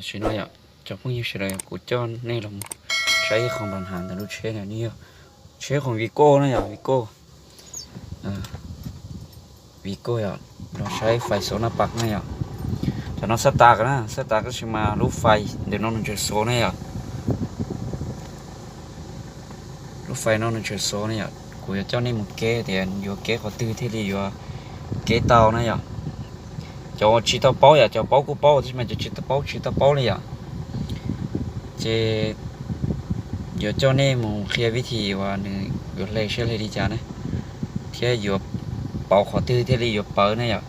Tam sim no yom, cov phooj ywg sawv daws, kuv coj nej los saib ib qho npam hav ntawm lub tsheb no, nws yog tsheb khoom Vigo na yom, Vigo, Vigo yom, los saib fais xov na pas na yom. Cov no xab tas na, xab tas tab sis mas lub fais ntawm no nws tseem xov na yom. Lub fais no nws tseem xov na yom, kuv yuav coj nej mus keb tias yuav keb qhov twg thiaj li yuav keb tau na yom. Cov uas tsis tau paub yom, cov paub kuj paub tab sis mas cov tsis tau paub tsis tau paub li yom. Ces yuav coj nej mus qhia vib thim uas nws yuav hle siab hle li cas na, thiab yuav pauv qhov twg thiaj li yuav pawv na yom.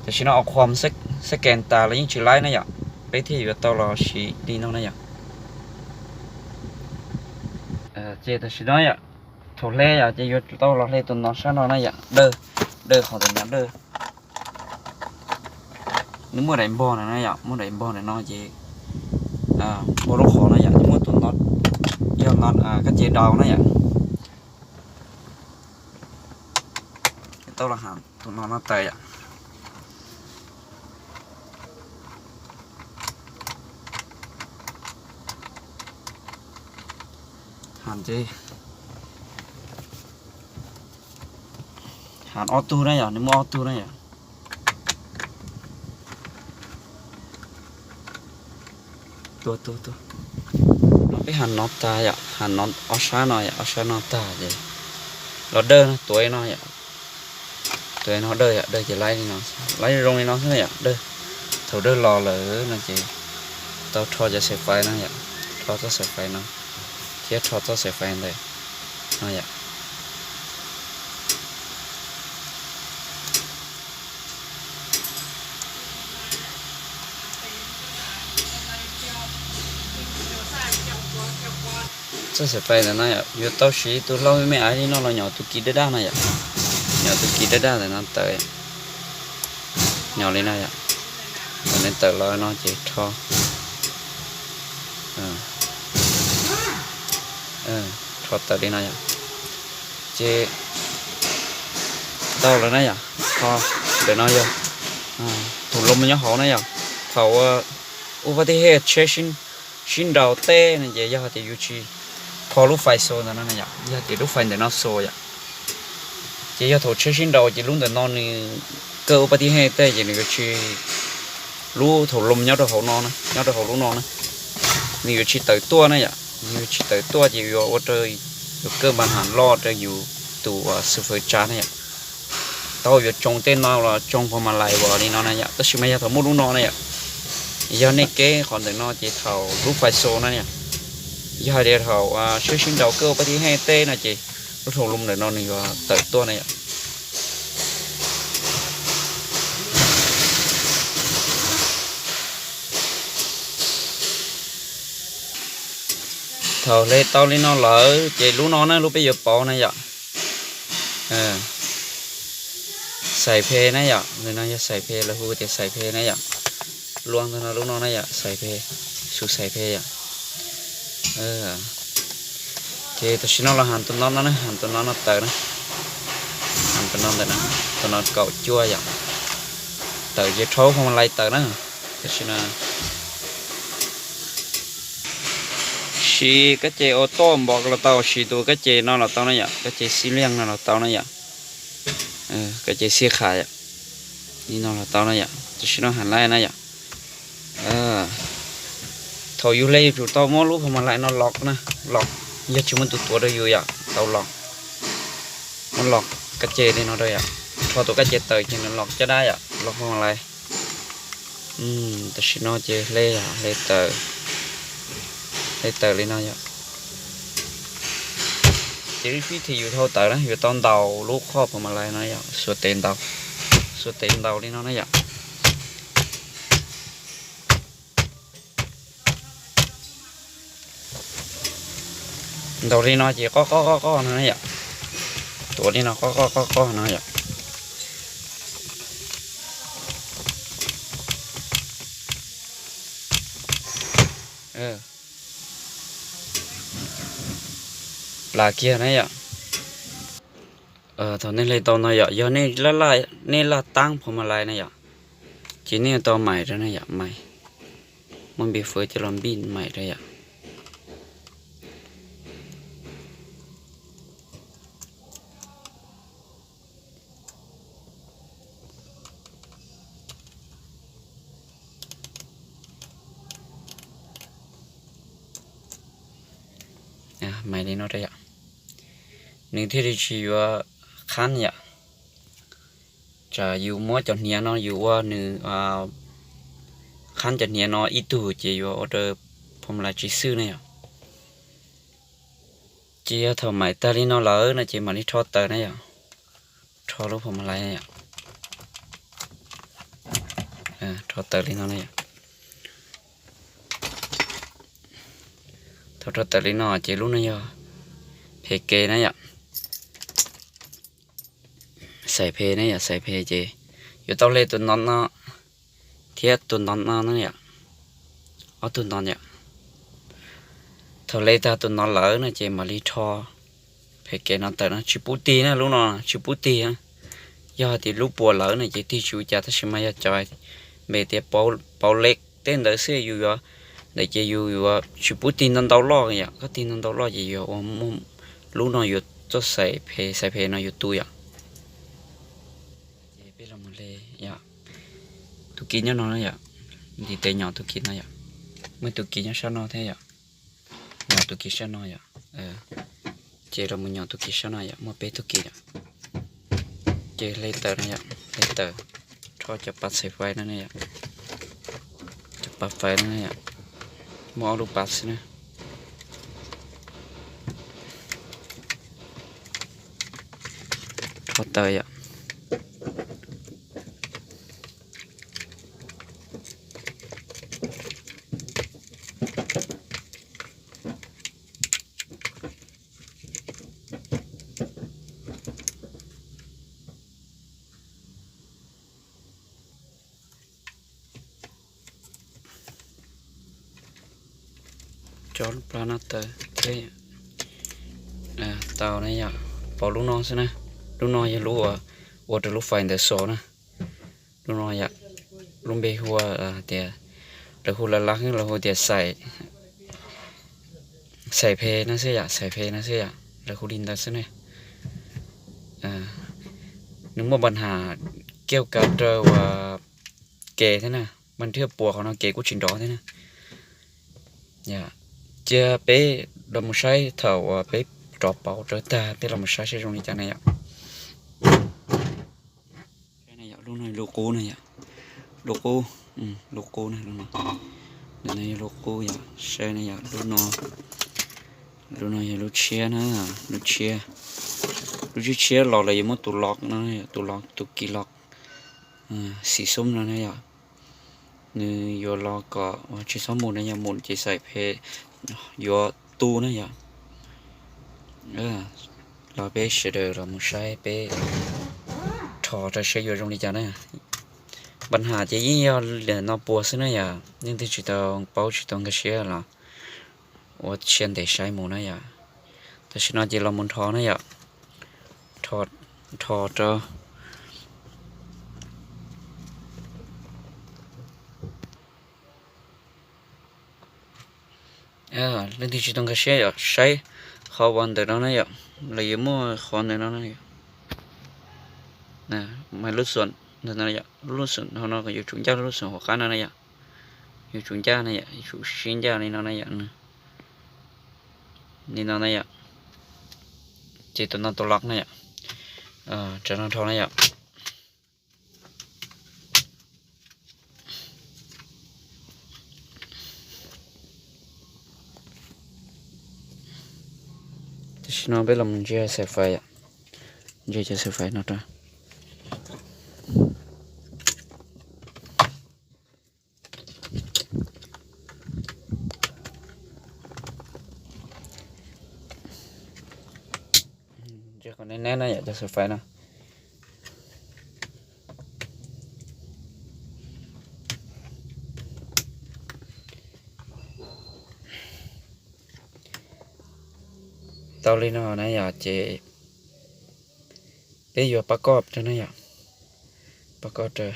Tam sim no o qhuam xab kes tas los yeej tsis laib na yom, peb thiaj yuav tau los siv li no na yom. Ces tam sim no yom, thaum hle yom ces yuav tau los hle tus no sab no na yom, dawj, dawj qhov tus no dawj. Nws muaj daim npog na yom, muaj daim npog ntawm no ces muaj lub qhov no yom, muaj tus no, yog no kab ces daus na yom. Tau los has tus no no tawm yom. Has ces, has ob tug na yom, nws muaj ob tug na yom. Tua tua tua. No peb has no tag yom, has no ob sab no yom, ob sab no tag ces los dawj no, tuav no yom. Tuav no dawj yom, dawj ces laib li no, laib zoo li no xwb yom, dawj. Thaum dawj los lawm no ces tau rho cov xaim fais no yom, rho txoj xaim fais no thiab rho txoj xaim fais ntawd no yom. Txoj xaim fais ntawm no yom, yuav tau siv tus hlau me me aiv li no los nyom tus kis daj daj no yom. Nyom tus kis daj daj ntawm no tawm, nyom li no yom. Thaum nws tawm los no ces rho, rho tawm li no yom. Ces tau lawm na yom. Ho ntawm no yog thum lom nyob hauv na yom. Thaum ua ua pab tij hej tsheb sib nraus tej no ces yog hais tias yus tsis kho lub fais xo ntawm no na yom, yog tias lub fais ntawm no xo yom, ces yog thaum tsheb sib nraus ces lub ntawm no nws kawj ua pab tij hej tej ces nws yuav tsis, lub thum lom nyob rau hauv no, nyob rau hauv lub no na, nws yuav tsis tawm tuaj na yom. Nws yuav tsis tawm tuaj ces yuav ua rau yus kawj npa has loj rau yus tus xwm fawm tsa na yom. Tau yuav tsoo tej no los tsoo pha ma lais uas li no na yom, tab sis mas yog thaum muaj lub no na yom, yog nej keb qhov ntawm no ces thaum lub fais xo na yom, yog hais tias thaum tsheb sib nraus kawj ua pab tij hej tej no ces lub thum lom ntawm no nws yuav tawm tuaj na yom. Thaum hle tau li no lawm ces lub no na lub peb yuav pauv na yom. Xais phe na yom, no yog xais phe, lawv hu tias xais phe na yom. Lub no, lub no na yom, xais phe, xu xais phe yom. Ces tam sim no los has tus no no na, has tus no no tawm na. Has tus no ntawm no, tus no kaum cuaj yom. Tawm ces rhaub pha ma lais tawm na. Tam sim no siv kab ces ua toj npov los tau, siv tus kab ces no los tau na yom, kab ces xib liaj no los tau na yom. Kab ces xib qhas yom, li no los tau na yom, tam sim no has laij na yom. Thaum yus hle yus tsum tau muab lub pha ma lais no los na, los, yog tsis muaj tus tuav rau yus yom, tau los, muab los kab ces li no rau yom, rho tus kab ces tawm ces nws los caj dab yom, los pha ma lais. Tam sim no ces hle yom, hle tawm, hle tawm li no yom. Ces lub fib thim yus thau tawm na, yuav tau ntaus lub qhoj pha ma lais no yom, xuas tes ntaus, xuas tes ntaus li no na yom. Ntaus li no ces qoj qoj qoj qoj no na yom. Tuav li no qoj qoj qoj qoj no yom. Plas kiag na yom. Thaum nej hle tau no yom, yog nej laj, nej laj taab pha ma lais na yom, ces nej yuav tau mais rau na yom, mais. Muab npis fawv coj los npij mais rau yom. Mais li no rau yom. Nws thiaj li tsis yuav qhab yom. Tsam yus muab cov hniav no yus ua nws qhab cov hniav no ib tug ces yuav ua rau phom mas lais tsis xwj na yom. Ces yog thaum mais tag li no lawm no ces mam li rho taws na yom. Rho lub phom mas lais na yom. Rho taws li no na yom. Thaum rho taws li no ces lub no yog phem kev na yom. Xaim phem na yom, xaim phem ces yuav tau hle tus ntov no thiab tus ntov no na yom. Ob tug ntov yom. Thaum hle tag tus ntov lawm no ces mam li rho phem kev no tawm no, tsis pub tig na, lub no tsis pub tig. Yog tias lub puas lawm no ces tig tsis ua cas, tab sis mas yog cov npe tias pauv lej tej ntawd xwb yus yuav, ntawd ces yus yuav tsis pub tig ntau ntau loj yom, koj tig ntau ntau loj ces yuav ua muaj, lub no yuav txoj xaim phem, xaim phem no yuav tu yom. Ces peb los mus hle yom, tus kiv nyob no na yom, ntiv tes nyom tus kiv no yom, muaj tus kiv nyob sab no thiab yom, nyom tus kiv sab no yom. Ces los mus nyom tus kiv sab no yom, muaj peb tug kiv yom. Ces hle taws no yom, hle taws, rho cov pas xaim fais no na yom, cov pas fais no na yom, muaj ob lub pas xwb na. Rho taws yom. Cov lub plab no tawm thiab tau na yom, pauv lub no xwb na. Lub no yog lub ua rau lub fais ntawd xos na. Lub no yom, lub npe hu tias, lawv hu laj laj, lawv hu tias xaim phe no xwb yom, xaim phe no xwb yom, lawv hu li ntawd xwb ne. Nws muaj npa nham kiaj kav rau uas kev thiab na, npa thiaj puas qhov no kev kuj tsis nrov thiab na. Cia peb los mus saib thaum uas peb rov pauv rau tag peb los mus saib seb zoo li cas na yom. Lub no lub qub na yom, lub qub, lub qub na, lub no yog lub qub yom, saib na yom, lub no, lub no yog lub tshiab na, lub tshiab, lub tshiab tshiab los lawv yuav muab tus los no, tus los, tus kiv los xim xub no na yom. Nws yuav los kom tsis txhob mus na yom, mus ces xaim phe yuav tu na yom. Los peb sawv daws los mus saib peb rho rau saib yuav zoo li cas na. Npa nham ces yeej yog li no puas xwb na yom, leej twg tsis tau paub tsis tau nkag siab los ua siab ntev saib mus na yom. Tam sim no ces los mus nrho na yom, nrho rau Leej twg tsis tau nkag siab yom, saib qhov uas ntawm no na yom, lawv yuav muaj qhov ntawm no na yom, lub xum ntawm no, lub xum no yuav tsum ncaj lub xum hauv qab no na yom, yuav tsum ncaj na yom, yuav tsum sib ncaj li no na yom, li no na yom, ces tus no tus lock na yom, tsam no rho na yom. Tam sim no peb los ntsia xaim fais yom, ntsia cov xaim fais no rau. Ntsia qhov neb neb na yom, cov xaim fais no. Tau li no na yom, ces peb yuav pab koj rau na yom, pab koj rau.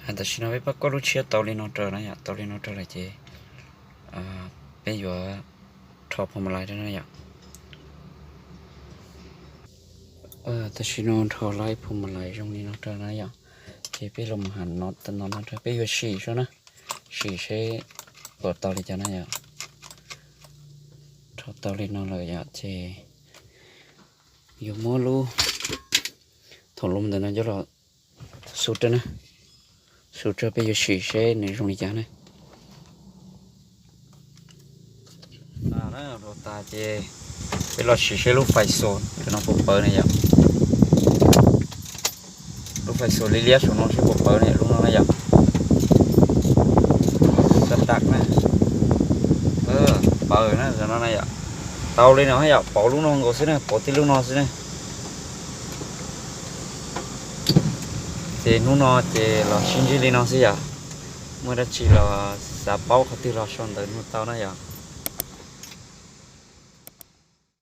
Hais Tam sim no peb pab kuaj lub tshiab tau li no rau na yom, tau li no rau lawm ces peb yuav rho phoo ma lais na yom. Tam sim no rho lawm phoo ma lais zoo li no rau na yom, ces peb los mus ham no no rau peb yuav sim seb na, sim seb puas tau li cas na yom. Rho tau li no lawm yom ces yuav muab lub thom lub ntawm no coj los xu rau na, xu rau peb yuav sim seb nws zoo li cas na. Rau tas ces peb los sim seb lub fais xus no puas pawv na yom. Lub fais xus liab liab saum no seb puas pawv na yom, lub no na yom. Sab tas na, pawv na, no na yom. Tau li no yom, pauv lub no nkaus xwb na, pauv tib lub no xwb na. Ces hnub no ces los sib ntsib li no xwb yom. Muaj dab tsi los xav paub qhov twg los sau ntawv nug tau na yom.